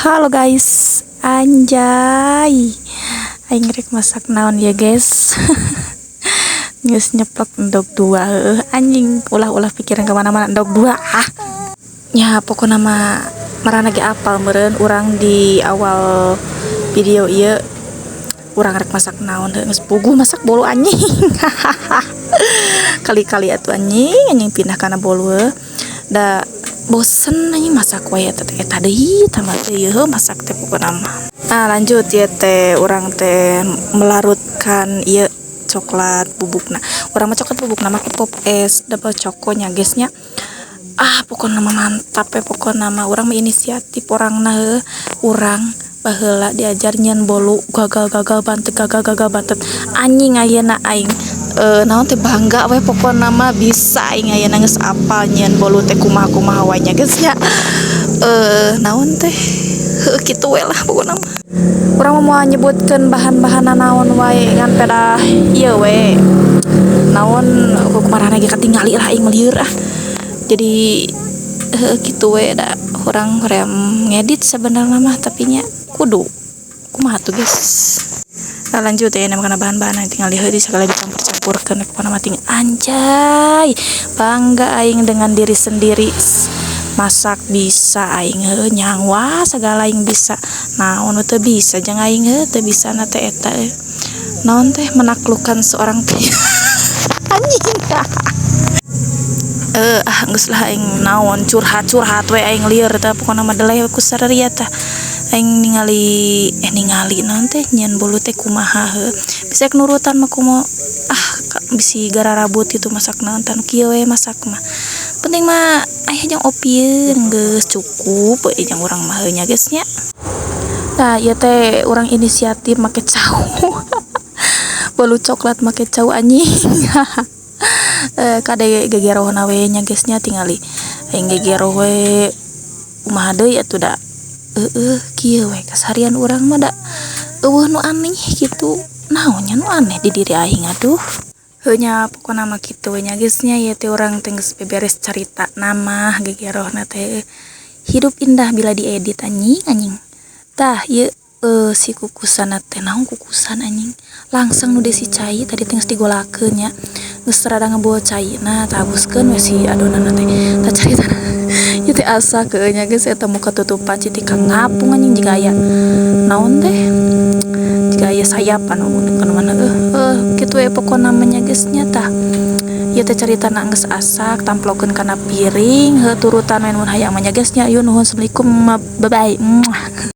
Halo guys, anjay. Aing rek masak naon ya, guys? Geus nyeplok endog dua heueuh anjing, ulah-ulah pikiran kemana-mana, endog dua ah. Nya pokona mah marana ge apal meureun urang di awal video ieu urang rek masak naon heuh, geus puguh masak bolu anjing. Kali-kali atuh anjing, anjing pindah kana bolu heuh. Da bosen anjing masak wae eta teh, eta deui tambah teh ieu masak teh pokona mah. Nah, lanjut ieu teh urang teh melarutkan ieu coklat bubukna. Urang mah coklat bubukna make Pop Es Double Choco nya, guys, nya. Ah, pokona mah mantap we, pokona mah urang mah inisiatif orangna heuh. Urang baheula diajar nyieun bolu gagal-gagal bantet, gagal-gagal bantet. Anjing, ayeuna aing naon teh, bangga we pokona mah bisa aing ayeuna geus apal nyieun bolu teh kumaha-kumaha wae nya, guys, nya. Naon teh, heuh, kitu we lah pokona mah. Urang mah moal nyebutkeun bahan-bahanna naon wae, ngan pedah ieu we. Naon kumaha ge katingali lah, aing mah lieur ah. Jadi heuh, kitu we, da urang hoream ngedit sabenerna mah, tapi nya kudu kumaha tuh, guys. Nah, lanjut ya kana bahan-bahan, tinggal diheudi segala dicampur-campurkeun pokona mah ting anjay, bangga aing dengan diri sendiri, masak bisa aing heuh, nyangwa segala aing bisa, naon nu teu bisa jeung aing heuh, teu bisa na teh eta naon teh, menaklukkan seorang pria anjing. Ah, geus lah, aing naon curhat-curhat we, aing lieur tah, pokona mah deleh ku sarerea tah. Aing ningali ningali naon teh, nyieun bolu teh kumaha heuh, bisa nurutan mah kumaha ah, bisi gararabut gitu masak naon tah, nu kieu we masak mah. Penting mah aya jeung opieun geus cukup we jeung urang mah heuh nya, guys, nya. Tah, ieu teh urang inisiatif make cau. Bolu coklat make cau anjing. Kade gegerohna we nya, guys, nya, tingali aing gegeroh we kumaha deui atuh, da heueuh kieu we kaseharian urang mah, da euweuh nu aneh kitu, naon nya nu aneh di diri aing, aduh. Heuh nya, pokona mah kitu we nya, guys, nya. Ieu teh urang teh geus beberes caritana mah, gegerohna teh hidup indah bila diedit anjing anjing. Tah, ieu si kukusanna teh naon, kukusan anjing, langsung nu desi cai tadi teh geus digolakeun nya, geus rada ngebul caina, tabuskeun we si adonanna teh. Tah, caritana ieu teh asak heueuh nya, guys, eta muka tutupan citi ngapung anjing, jiga aya naon teh, jiga aya sayap anu mana heuh heuh kitu we pokona mah nya, guys, nya. Tah, ieu teh caritana geus asak, tamplokeun kana piring heuh, turutan we mun hayang mah nya, guys, nya. Yuk, nuhun, assalamualaikum, bye bye.